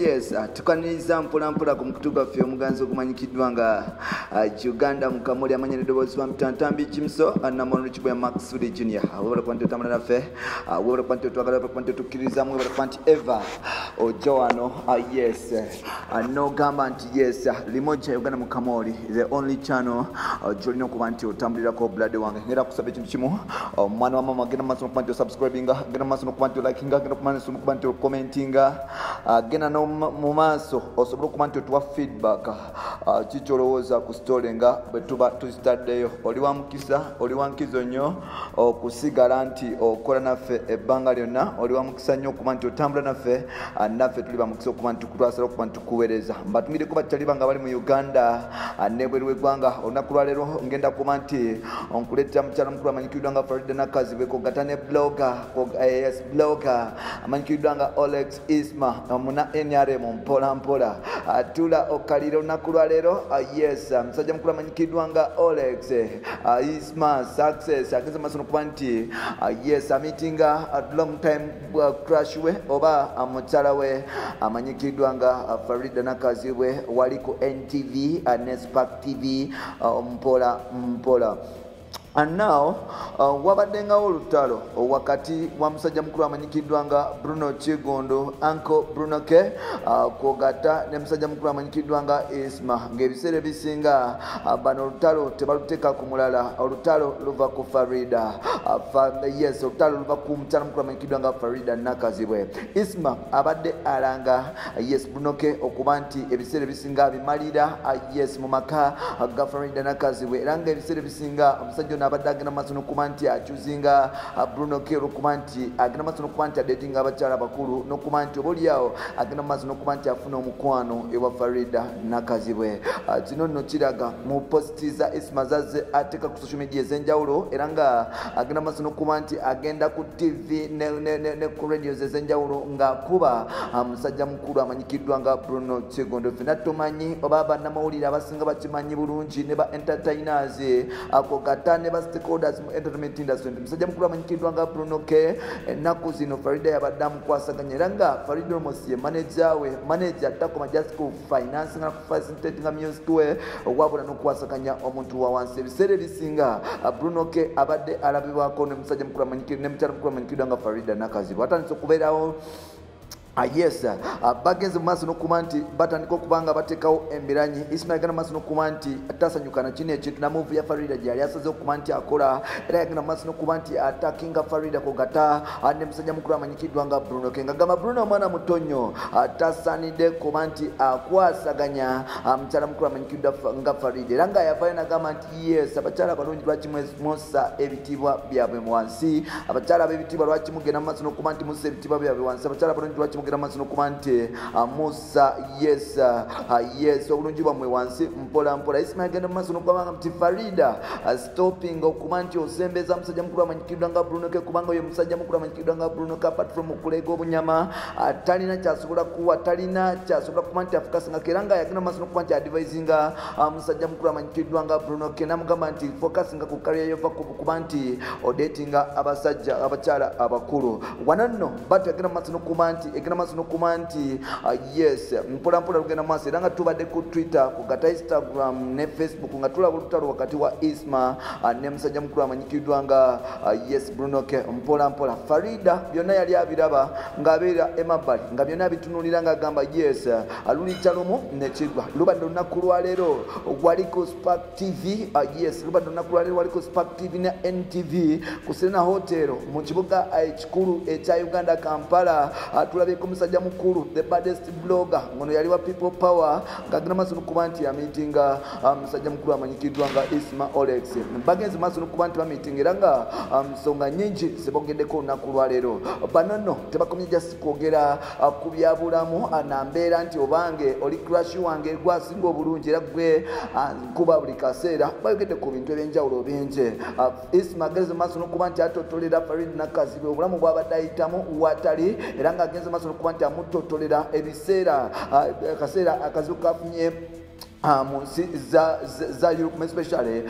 Yes, tukaniriza mpola mpola ku mukutu gwaffe omuganzi ogumanyikiddwa nga Uganda Mukamoli, amanya n'eddoboozi wa Mtantambi Kimso Namono Chibwe Max Junior. Webale kuba nti otambula naffe, webale kuba nti otwagala, webale kuba nti otukkiririzaamu, webale kuba nti eva ojja wano, yes, n'ogamba nti yes, Limoja Uganda Mukamoli, the only channel gy'olina okuba nti otambulirako. Blood wange, ngenda kusaba ekintu kimu, omwana wa mama: genda maaso n'okuba nti osubscribinga, genda maaso n'okuba nti olikinga, genda maaso n'okuba nti ocommentinga, genda mu maaso osobole okuba nti otuwa feedback kikyolowooza ku story nga bwe tuba tuzitaddeyo. Oli wa mukisa, oli wa nkizo nnyo okusigala nti okola naffe ebbanga lyonna. Oli wa mukisa nnyo okuba nti otambula naffe, naffe tuli bamukisa okuba nti twasala okuba nti tukuweereza. Mbatumireko bakyali nga bali mu Uganda nebweru w'eggwanga. Olunaku lwaleero ngenda kuba nti nkuleetera mukyala mukulu amanyikiddwa nga Farida Nakazibwe, kogata ne blogger, yes, blogger amanyikiddwa nga Olex Isma muna NRM. Mpola mpola tula okalira olunaku lwaleero. Yes, musajja mukulu amanyikiddwa nga Olex Isma Success agenze maaso nokuba nti yes, ameetinga long time crush we oba mukyala we amanyikiddwa nga Farida Nakazibwe, wali ku NTV ne Spark TV. Mpola mpola. And now wabaddengawo olutalo wakati wa musajja mukulu amanyikiddwa nga Bruno Kigundu, Uncle Bruno K, kwogata ne musajja mukulu amanyikiddwa nga Isma, ng'ebiseera ebisinga bano olutalo tebaluteeka ku mulala, olutalo luva ku Farida. Yes, olutalo luva ku mukyala mukulu amanyikiddwa nga Farida Nakazibwe. Isma abadde alanga, yes, Bruno K okuba nti ebiseera ebisinga abimalira, yes, mu maka ga Farida Nakazibwe, era nga ebiseera ebisinga omusajja ono abadde agenda maaso n'okuba nti akyuzinga Bruno K olwokuba nti agenda maaso n'okuba nti adatinga abakyala abakulu, n'okuba nti oba oliawo agenda maaso n'okuba nti afuna omukwano ewa Farida Nakazibwe. Kino nno kiraga mu post za Isma zazze ateeka ku social media ez'enjawulo, era nga agenda maaso n'okuba nti agenda ku TV ne ku radios ez'enjawulo ng'akuba musajja mukulu amanyikiddwa nga Bruno Kigundu. Ffenna tumanyi oba bannamawulire abasinga bakimanyi bulungi ne ba entertainers ako gata ne ba stakeholders mu entertainment industry nti musajja mukulu amanyikiddwa nga Bruno K ennaku zino Farida yabadde amukwasaganya, era nga Farida almost ye manager we, manager takoma just ku financing na facilitating music we, wabula n'okukwasaganya omuntu wa wansi. Ebiseera ebisinga Bruno K abadde alabibwako ne musajja mukulu amanyikiddwa ne mukyala mukulu amanyikiddwa nga Farida Nakazibwe. Atandise okubeerawo. Yes, bagenze mu maaso n'okuba nti batandika okuba nga bateekawo emiranyi. Ismail agenda mu maaso n'okuba nti tasanyuka na kino ekintu na move ya Farida gye yali asaze okuba nti akola, era yagenda mu maaso n'okuba nti attackinga Farida kogata ne musajja mukulu amanyikiddwa nga Bruno K, ngagamba Bruno omwana muto nnyo, tasaanidde kuba nti akwasaganya mukyala mukulu amanyikiddwa nga Farida, era nga yavayo nagamba nti yes, abakyala abalungi lwaki mussa ebitiibwa byabwe wansi? Abakyala ab'ebitiibwa lwaki mugenda mu maaso n'okuba nti mussa ebitiibwa byabwe wansi? Abakyala abalungi lwaki mugenda maaso n'okuba nti mussa, yes, yes, obulungi bwammwe wansi? Mpola mpola Ismail agenda mu maaso n'okugamba nti Farida, stopping okuba nti osembeza musajja mukulu amanyikiddwa nga Bruno K, kubanga oyo musajja mukulu amanyikiddwa nga Bruno K, apart from okuleega obunyama, talina kyasobola kuwa, talina kyasobola kuba nti afocusingako. Era nga yagenda mu maaso n'okuba nti advisinga musajja mukulu amanyikiddwa nga Bruno K, namugamba nti focusinga ku career yova kuba nti odatinga abasajja abakyala abakulu. Wano nno batu yagenda mu maaso n'okuba nti egenda maaso n'okuba nti yes, mpola mpola lugenda maaso, era nga tubadde ku Twitter, ku gata Instagram ne Facebook nga tulaba olutalo wakati wa Isma ne musajja mukulu amanyikiddwa nga, yes, Bruno K. Mpola mpola Farida byonna yali abiraba ng'abeera emabbali, nga byonna abitunuulira ng'agamba yes, lulikya lumu nekigwa. Lubadde olunaku lwaleero wali ku Spark TV, yes, lubadde olunaku lwaleero wali ku Spark TV ne NTV ku Serena Hotel mu kibuga ekikulu ekya Uganda, Kampala. Tulabyeko musajja mukulu, the baddest blogger, ngono yali wa People Power, ng'agenda maaso n'okuba nti ameetinga musajja mukulu amanyikiddwa nga Isma Olex. Bagenze maaso n'okuba nti bameetinga, era nga nsonga nyingi zebogeddeko olunaku lwaleero. Bano nno tebakomye just kwogera ku byabulamu nambeera nti obange oli crush wange gwasinga obulungi era gwe nkuba buli kaseera. Bayogedde ku bintu ebyenjawulo bingi. Isma agenze maaso n'okuba nti atotolera Farid Nakazibwe obulamu bw'abadde ayitamu watali, era ng'agenze maaso n'okuba nti amutotolera ebiseera akaseera akazibu kafunye. Mu nsi za Europe, especially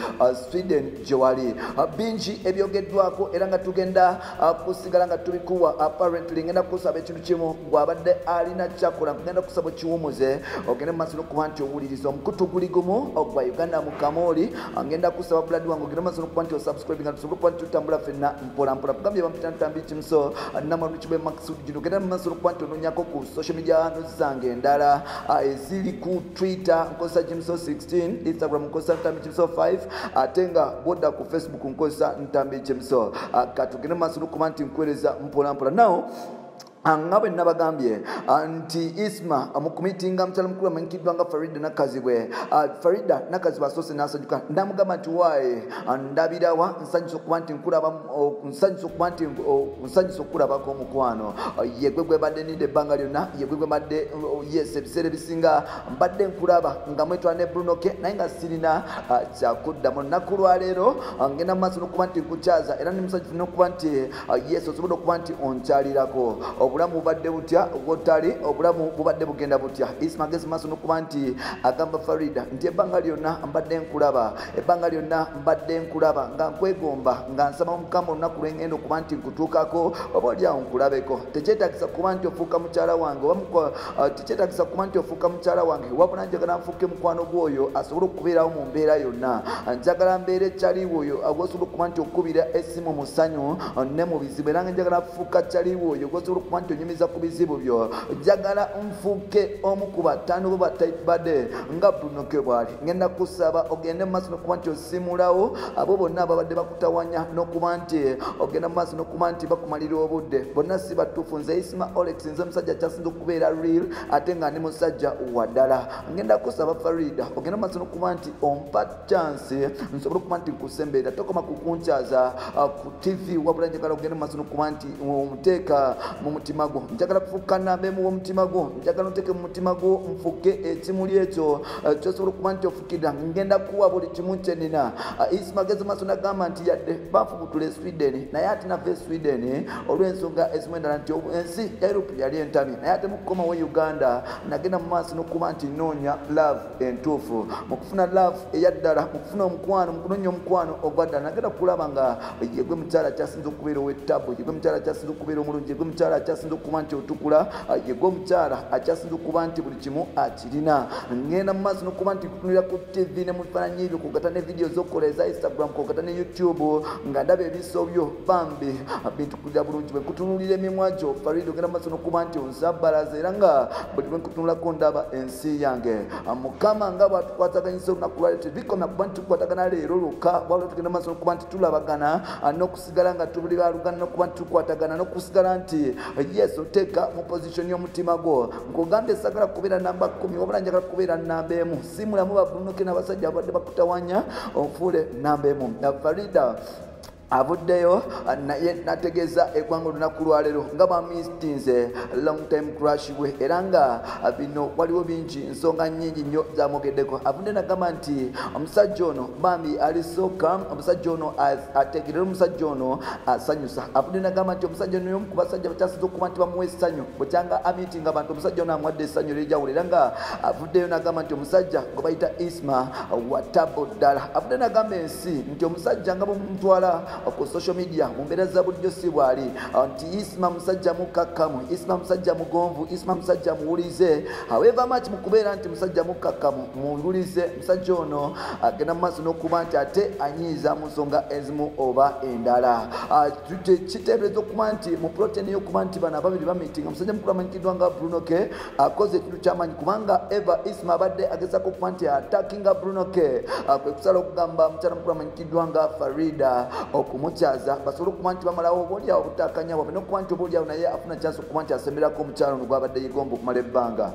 Sweden gye wali. Bingi ebyogeddwako era nga tugenda kusigala nga tubikuwa. Apparently ngenda kusaba ekintu kimu, gwabadde alina kyakola, ngenda kusaba okiwumuze, ogende mu maaso n'okuba nti owuliriza omukutu guli gumu ogwa Uganda mu Kamoli. Ngenda kusaba, blood wange, ogende mu maaso n'okuba nti osubscribe nga tusobole okuba nti tutambula ffenna mpola mpola. Kugambye bampita Ntambi Kimuso Namwalukibe Maxud Jino. Ogenda mu maaso n'okuba nti onoonyako ku social media handles zange endala eziri ku Twitter nkozesa Jimso 16, Instagram nkozesa Ntambi Jimso 5, ate nga bwodda ku Facebook nkozesa Ntambi Jimso. Katugende mu maaso n'okuba nti nkuweereza mpola mpola. Now, nga bwe nabagambye nti Isma mu kumitinga mukyala mukulu amanyikiddwa nga Farida Nakazibwe, Farida Nakazibwe asoose n'asanyuka, namugamba nti, "Waaye ndabirawa, nsanyusa okuba nti nkulaba, nsanyusa okuba nti nsanyusa okukulabako omukwano. Yegwe gwe badde ninda ebbanga lyonna, yegwe gwe badde, yes, ebiseera ebisinga mbadde nkulaba nga mwetwala ne Bruno K, naye nga sirina kyakuddamu. Olunaku lwaleero ngenda mu maaso n'okuba nti nkukyaza era ndi musanyufu n'okuba nti yes, osobola okuba nti onkyalirako. Obulamu bubadde butya wotali? Obulamu bubadde bugenda butya?" Isma agezi maaso n'okuba nti agamba Farida nti, "Ebbanga lyonna mbadde nkulaba, ebbanga lyonna mbadde nkulaba nga nkwegomba, nga nsaba Mukama olunaku lwengenda okuba nti nkutuukako, oba oliawo nkulabeko. Tekyetagisa kuba nti ofuuka mukyala wange oba tekyetagisa kuba nti ofuuka mukyala wange, wabula njagala nfuuke mukwano gw'oyo asobole okubeerawo mu mbeera yonna. Njagala mbeera ekyaliwo oyo gwosobola okuba nti okubira essimu mu ssanyu ne mu bizibu, era nga njagala nfuuka kyaliwo oyo gwosobola okuba nti onyumiza ku bizibu byo. Njagala nfuuke omu ku bataano bo bade nga Bruno K bwali. Ngenda kusaba ogende mu maaso n'okuba nti osimulawo abo bonna ababadde bakutawanya n'okuba nti ogenda mu maaso n'okuba nti bakumalira obudde. Bonna si batuufu. Nze Isma Olex, nze musajja kyasinza okubeera real, ate nga ndi musajja waddala. Ngenda kusaba Farida ogende mu maaso n'okuba nti ompa chance nsobole okuba nti nkusemberera. Tokoma kukunkyaza ku TV, wabula njagala ogende mu maaso n'okuba nti omuteeka mu mutima gwo. Njagala kufuuka nambemu w'omutima gwo, njagala oteeke mu mutima gwo, nfuke ekimuli ekyo kyosobola okuba nti ofukirira. Ngenda kuwa buli kimu kyenina." Isma ageze maaso nagamba nti yadde banfubutula e Sweden, naye ate nava e Sweden olw'ensonga ezimu endala, nti ensi ya Europe yali entamye, naye ate mukukomawo Uganda nagenda mu maaso n'okuba nti noonya love entuufu. Mu kufuna love eyaddala, mu kufuna omukwano, mu kunoonya omukwano ogwa ddala, nagenda kulaba nga yegwe mukyala akyasinza okubeera ow'ettabu, yegwe mukyala akyasinza okubeera omulungi, yegwe mukyala akyasinza okuba nti otukula, yegwe omukyala akyasinza okuba nti buli kimu akirina. Ngenda mu maaso n'okuba nti kutunulira ku TV ne mu bifaananyi ebyo, kugata ne vidiyo zokola eza Instagram, kugata ne YouTube, nga ndaba ebiso byo bambi bintukulira bulungi. Bwe nkutunulira emimwa gyo, Farid, ogenda mu maaso n'okuba nti onsabbalaza, era nga buli bwe nkutunulako ndaba ensi yange. Mukama nga bwatukwataganyisa olunaku lwaleero, tebikomya kuba nti tukwatagana leero lwokka, wabula tugenda mu maaso n'okuba nti tulabagana n'okusigala nga tuli baluganda, n'okuba nti tukwatagana n'okusigala nti yes, oteeka mu position y'omutima gwo. Nkugambye sagala kubeera namba 10, wabula njagala kubeera namba 1. Si mulamu ba Bruno K n'abasajja abadde bakutawanya, onfuule namba 1." Farida avuddeyo naye nategeeza eggwanga olunaku lwaleero nga bamitinze long time crush we, era nga bino waliwo bingi, nsonga nnyingi nnyo zamwogeddeko. Avudde nagamba nti omusajja ono bambi alisooka, omusajja ono ategerera, omusajja ono asanyusa. Avudde nagamba nti omusajja ono yomu ku basajja bakyasinza okuba nti bamuwa essanyu bwekyanga amitinga abantu, omusajja ono amuwadde essanyu ery'enjawulo. Era nga avuddeyo nagamba nti omusajja gwe bayita Isma watabo ddala. Avudde nagamba ensi nti omusajja nga bwemumutwala ku social media, mu mbeera za bulijjo si bwali, nti Isma musajja mukkakkamu, Isma musajja mugonvu, Isma musajja muwulize. However much mu kubeera nti musajja mukkakkamu, muwulize, musajja ono agenda mu maaso n'okuba nti ate anyiiza mu nsonga ezimu oba endala. Kiteebereza okuba nti mu protein y'okuba nti bano ababiri bamitinga, omusajja mukulu amanyikiddwa nga Bruno K akoze ekintu kyamaanyi, kubanga eva Isma abadde agezaako okuba nti attackinga Bruno K, kwe kusala okugamba mukyala mukulu amanyikiddwa nga Farida okumukyaza basobole okuba nti bamalawo obaoliawo obutakanya bwabwe, n'okuba nti obaoliawo naye afuna chance okuba nti asemberako omukyalo ono gwabadde yegomba okumala ebbanga.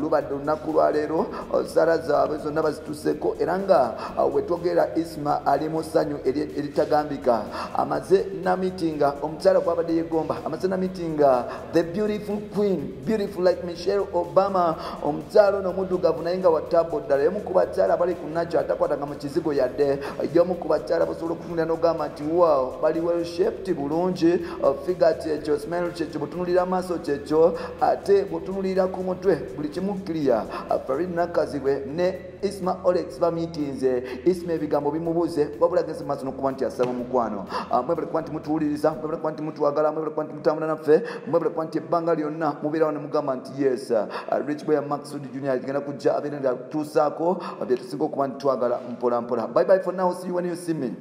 Lubadde olunaku lwaleero sala zaabwe zonna bazituseeko, era nga wetwogera Isma ali mu ssanyu eritagambika. Amaze namitinga omukyala gwabadde yegomba, amaze namitinga the beautiful queen, beautiful like Michelle Obama. Omukyala ono omuddugavu naye nga watabo ddala, yomu ku bakyala abali ku nakyo atakwatanga mu kizigo yadde, yomu ku bakyala basobola okutunulira n'ogamba nti Wow, bali well shaped bulungi, figure kyekyo, smile kyekyo, bw'otunuulira amaaso kyekyo, ate bw'otunuulira ku mutwe buli kimu clear. Farid Nakazibwe ne Isma Olex bamiitinze. Isma ebigambo bimubuze, wabula agenze maaso n'okuba nti asaba mukwano. Mwebale kuba nti mutuwuliriza, mwebale kuba nti mutwagala, mwebale kuba nti mutambula naffe, mwebale kuba nti ebbanga lyonna mubeerawo ne mugamba nti yes, Rich Boy Maxud Junior agenda kujja abeere nga atuusaako bye tusinga okuba nti twagala mpola mpola. Bye bye for now, see you when you see me.